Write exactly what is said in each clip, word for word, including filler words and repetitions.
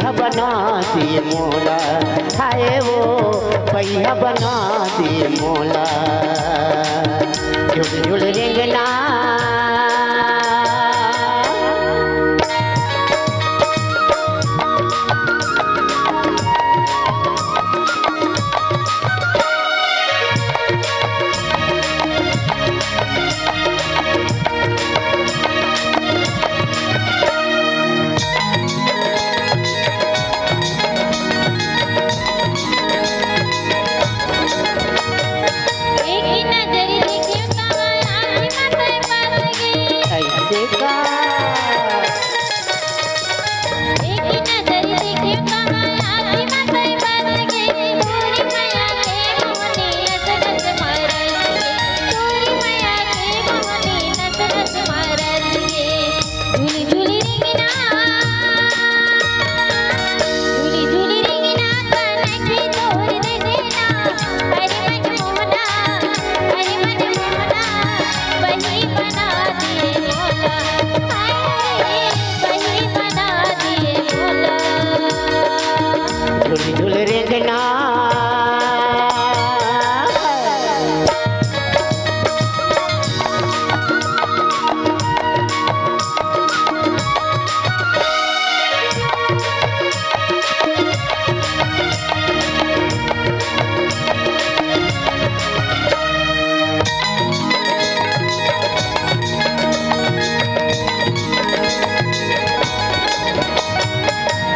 बना दे मोला, हाय वो पैया बना दे मोला। झुल झुल रेंगना। एक नजर देखियो तहां आँखी मा तैं बस गे। अइसे का? एक नजर देखियो तहां आँखी मा तैं बस गे। तोरी मया के मोहनी नस नस मा रस गे। तोरी मया के मोहनी नस नस मा रस गे। झुल झुल रेंगना, झुल झुल रेंगना, कनखी तोर देना, हरे मन मोहना, हरे मन मोहना, बही बना दे मोला, हाय रे, बही बना दे मोला। झुल झुल रेंगना।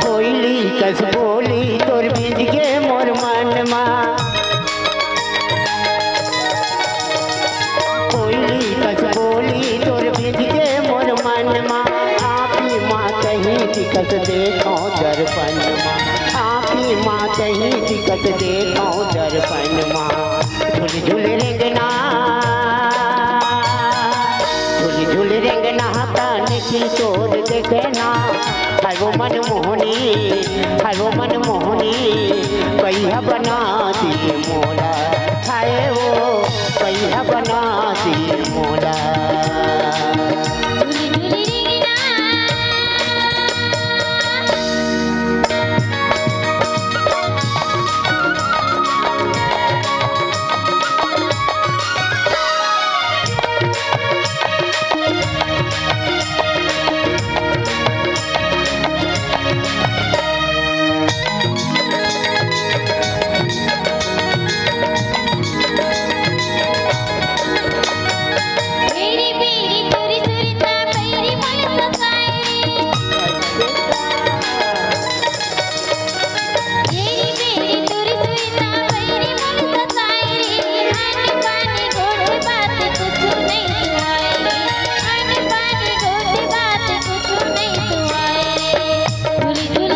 कोयली कस बोली तोर भींज गे मोर मन मा। कोयली कस बोली तोर भींज गे मोर मन मा। आँखी मा तहीं दिखस देखो दर्पण मा। आँखी मा तहीं दिखस देखो दर्पण मा। झुल झुल रेंगना, झुल झुल रेंगना, कनखी तोर देखना। हाय वो मन मोहनी, हाय वो मन मोहनी, पैया बना दे मोला। हाय वो पैया बना दे मोला। झुल झुल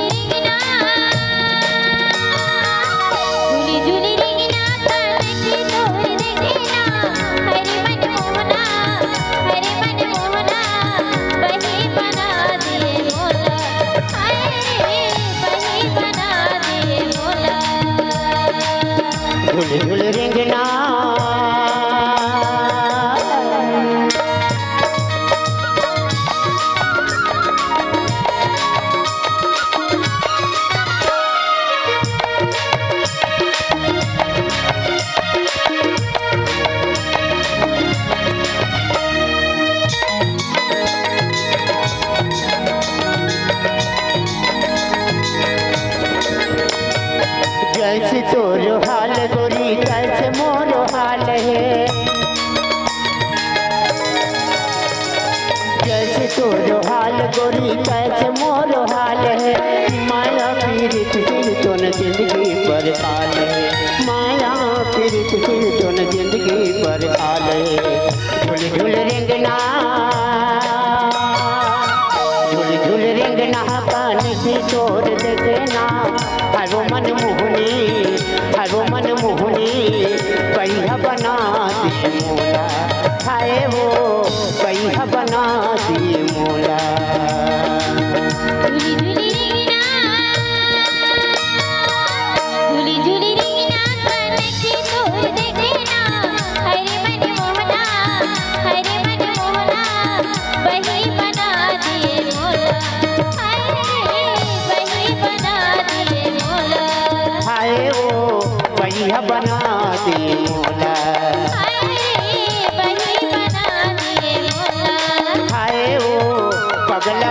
रेंगना। झुल झुल रेंगना। जैसे तोरो हाल गोरी, तैसे मोरो हाल हे। जैसे तोरो हाल गोरी, तैसे मोरो हाल हे। माया पीरित सिर तोन जिंदगी पर काल हे। माया पीरित सिर तोन जिंदगी पर काल हे। झुल झुल रेंगना, झुल झुल रेंगना, कनखी तोर देखना। हाय वो मन मोहनी, हाय वो मन मोहनी, पैया बना दे मोला। हाय वो पैया बना दे मोला। झुली झुली रेंगना, झुली झुली रेंगना, कनखी तोर देखना। हरे मन मोहना, हरे मन मोहना, बही बना दे मोला। हरे बही बना बना दे मोला। हाय बही बना दे मोला। हाय ओ पगला